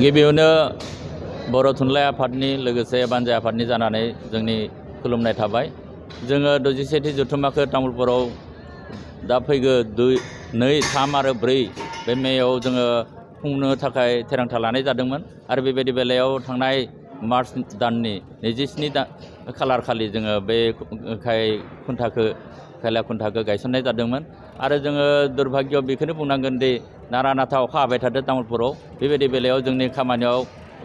गिबियावनो बर' थुनलाइ आफादनि लोगोसे बानजाय आफादनि जानानै जोंनि खुलुमनाय थाबाय। जोङो 27थि जथुम्माखौ तामुलपुराव दा फैगौ 2, 3 आरो 4 बे मेयाव जोङो खुंनो थाखाय थिरांथा लानाय जादोंमोन आरो बेबायदि बेलायाव थांनाय मार्च दाननि 27 खालार खालि जोङो बे खैला खुन्थाखौ गायसननाय जादोंमोन आरो जोङो दुर्भाग्य बेखौनो बुंनांगोन दि नारा नाथा अखा हाबाय थादों तामुलपुराव। बेबायदि बेलायाव जोंनि खामानियाव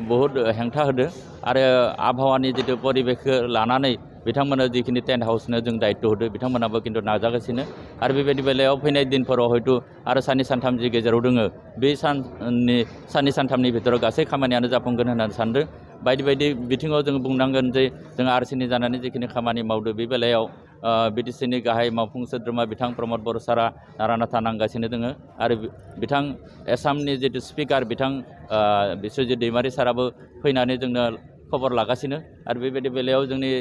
बहुद हेंथा होदों आरो आबहावानि जितु परिबेखौ लानानै बिथांमोना जिखिनि टेन्ट हाउसनो जों दायित्व होदों बिथांमोनाबो खिन्थु नाजागासिनो आरो बेबायदि बेलायाव फैनाय दिनफोराव हयथ' आरो साननै सानथाम जि गेजेराव दोङो बे साननै सानथामनि भितराव गासै खामानियानो जाफुंगोन होननानै सानदों। बायदि बायदि बिथिङाव जों बुंनांगोन जे जों आरसिनि जानानै जिखिनि खामानि मावदों बे बेलायाव बिटिसिनि गाहाय मावफुं सोद्रोमा बिथां प्रमद बर' सारा नारा नाथा नांगासिनो दोङो आरो बिथां आसामनि जितु स्पिकार बिथां बिस्वजित दैमारि साराबो फैनानै जोंनो खबर लागासिनो आरो बेबायदि बेलायाव जोंनि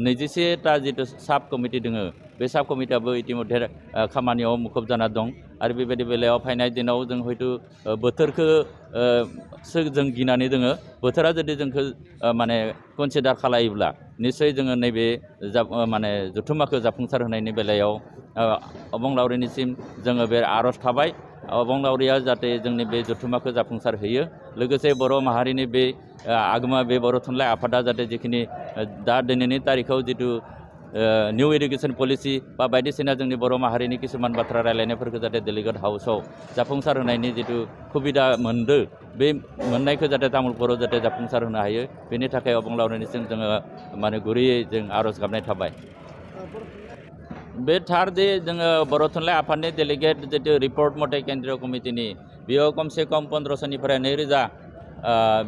21टा जितु साब कमिटि दोङो बे साब कमिटियाबो इतिमध्ये खामानियाव मुखुब जाना दं आरो बेबायदि बेलायाव फैनाय दिनाव जों हयथ' बोथोरखौ जों गिनानै दोङो। बोथोरा जुदि जोंखौ माने कनसिडार खालायोब्ला निस्सय जोङो नैबे माने जथुम्माखौ जाफुंसार होनायनि बेलायाव अबंलावरिनिसिम जोङो बे आर'ज थाबाय। अबंलावरिया जाहाथे जोंनि बे जथुम्माखौ जाफुंसार होयो लोगोसे बर' माहारिनि बे आगोमा बे बर' थुनलाइ आफादा जाहाथे जिखिनि दा दिनैनि तारिखाव जितु निउ एडुकेसन पलिसि बा बायदिसिना जोंनि बर' माहारिनि किसुमान बाथ्रा रायलायनायफोरखौ जाहाथे डेलिगेट हाउसआव जाफुंसार होनायनि जितु सुबिदा मोनदों बे मोननायखौ जाहाथे तामुलपुराव जाहाथे जाफुंसार होनो हायो बेनि थाखाय अबंलावरिनिसिम जोङो माने गुरैयै जों आर'ज गाबनाय थाबाय। बे थार दे जोङो बर' थुनलाइ आफादनि डेलिगेट जितु रिपर्ट मथे केन्द्रीय कमिटिनि बेयाव खमसे खम 1500निफ्राय 2000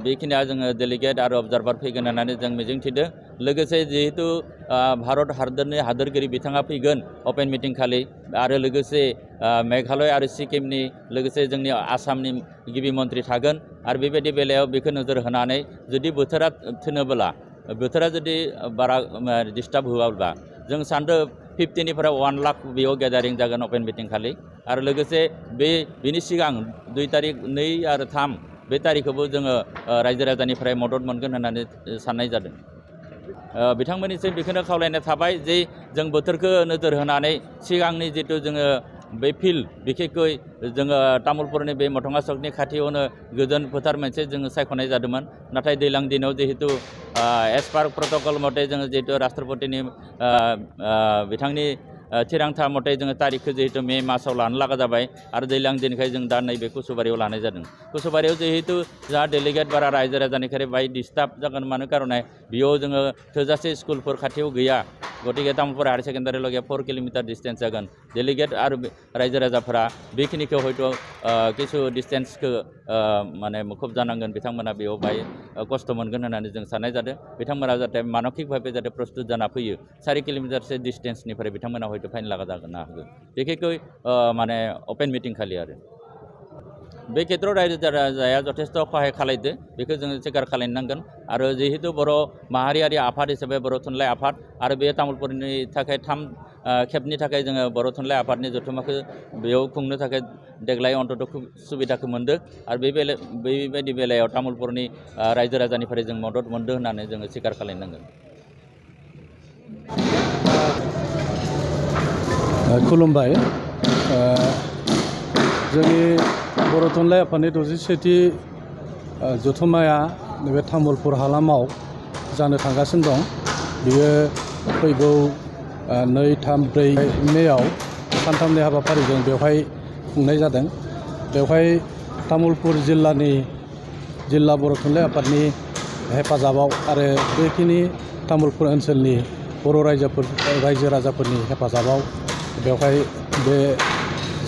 बेखिनिया जोङो डेलिगेट आरो अबजार्भार फैगोन होननानै जों मिजिंथिदों। लोगोसे जिहेतु भारत हादरनि हादोरगिरि बिथाङा फैगोन अपेन मिटिं खालि आरो लोगोसे मेघालय आरो सिक्किमनि लोगोसे जोंनि आसामनि गिबि मन्थ्रि थागोन आरो बेबायदि बेलायाव बेखौ नोजोर होनानै जुदि बोथोरा थिनोब्ला बोथोरा जुदि बारा डिस्टार्ब होआब्ला जों सानदों 50निफ्राय 1 लाख बेयाव गेदारिं जागोन अपेन मिटिं खालि आरो लोगोसे बेनि सिगां 2 तारिख 2 आरो 3 बे तारिखखौबो जोङो रायजो राजानिफ्राय मदद मोनगोन होननानै साननाय जादों। बिथांमोननिसिम बेखौनो खावलायनाय थाबाय जे जों बोथोरखौ नोजोर होनानै सिगांनि जितु जोङो बे फिल्ड बिखेखै जोङो तामुलपुरनि बे मथङा सकनि खाथियावनो गोजोन फोथार मोनसे जोङो सायख'नाय जादोंमोन। नाथाय दैज्लां दिनाव जिहेतु एज पार प्रट'कल मथे जोङो जिहेतु राष्ट्रपतिनि बिथांनि थिरांथा मथे जोङो तारिखखौ जिहेतु मे मासाव लानो लागा जाबाय आरो दैज्लां दिनखाय जों दा नैबे कुसुबारियाव लानाय जादों। कुसुबारियाव जिहेतु जोंहा डेलिगेट बारा रायजो राजानिफ्राय बाय डिस्टार्ब जागोन मानो कारणे बेयाव जोङो थोजासे स्कुलफोर खाथियाव गैया गतिके तामुलपुर हायार सेकेन्डारि लगे 4 किल'मिटार डिस्टेन्स जागोन। डेलिगेट आरो रायजो राजाफोरा बेखिनिखौ हयथ' किसु डिस्टेन्सखौ माने मुखुब जानांगोन बिथांमोना बेयाव बाय खस्थ' मोनगोन होननानै जों साननाय जादों। बिथांमोना जाहाथे मानसिक भाबे जाहाथे प्रस्तुत जाना फैयो 4 किल'मिटारसो डिस्टेन्सनिफ्राय बिथांमोना हयथ' फाइन लागा जागोन हागौ बिखेखै माने अपेन मिटिं खालि आरो बे खेत्रआव रायजो राजाया जथेस्थ सहाय खालामदों बेखौ जोङो स्वीकार खालामनांगोन आरो जिहेतु बर' माहारियारि आफाद हिसाबै बर' थुनलाइ आफाद आरो बे तामुलपुरनि थाखाय 3 खेबनि थाखाय जोङो बर' थुनलाइ आफादनि जथुम्माखौ बेयाव खुंनो थाखाय देग्लाय अन्तत' खुब सुबिदाखौ मोनदों आरो बेबायदि बेलायाव तामुलपुरनि रायजो राजानिफ्राय जों मदद मोनदों होननानै जोङो स्वीकार खालामनांगोन। खुलुमबाय। जोंनि बर' थुनलाइ आफादनि 27थि जथुम्माया नैबे तामुलपुर हालामाव जानो थांगासिनो दं। बियो फैगौ 2, 3, 4 मेयाव सानथामनि हाबाफारिजों बेवहाय खुंनाय जादों। बेवहाय तामुलपुर जिल्ला बर' थुनलाइ आफादनि हेफाजाबाव आरो बेखिनि तामुलपुर ओनसोलनि बर' रायजो राजाफोरनि हेफाजाबाव बेवहाय बे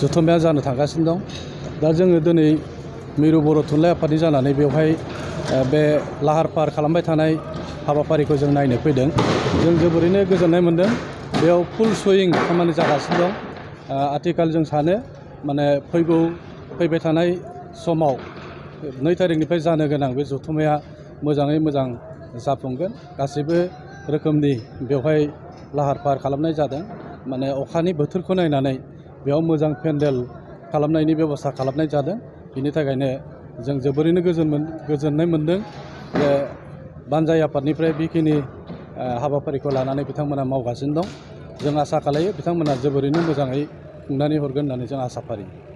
जथुम्माया जानो थांगासिनो दं। दा जोङो दिनै मिरु बर' थुनलाइ आफादनि जानानै बेवहाय बे लाहार फाहार खालामबाय थानाय हाबाफारिखौ जों नायनो फैदों। जों जोबोरैनो गोजोननाय मोनदों। बेयाव फुल सुइं खामानि जागासिनो दं। आथिखाल जों सानो माने फैबाय थानाय समाव 2 तारिखनिफ्राय जानो गोनां बे जथुम्माया मोजाङै मोजां जाफुंगोन। गासैबो रोखोमनि बेवहाय लाहार फाहार खालामनाय जादों। माने अखानि बोथोरखौ नायनानै बेयाव मोजां पेन्डेल खालामनायनि बेबस्था खालामनाय जादों। बिनि थाखायनो जों जोबोरैनो गोजोननाय मोन्दों जे बानजाय आफादनिफ्राय बेखिनि हाबाफारिखौ लानानै बिथांमोना मावगासिनो दं। जों आसा खालायो बिथांमोना जोबोरैनो मोजाङै खुंनानै हरगोन होननानै जों आसा फारियो।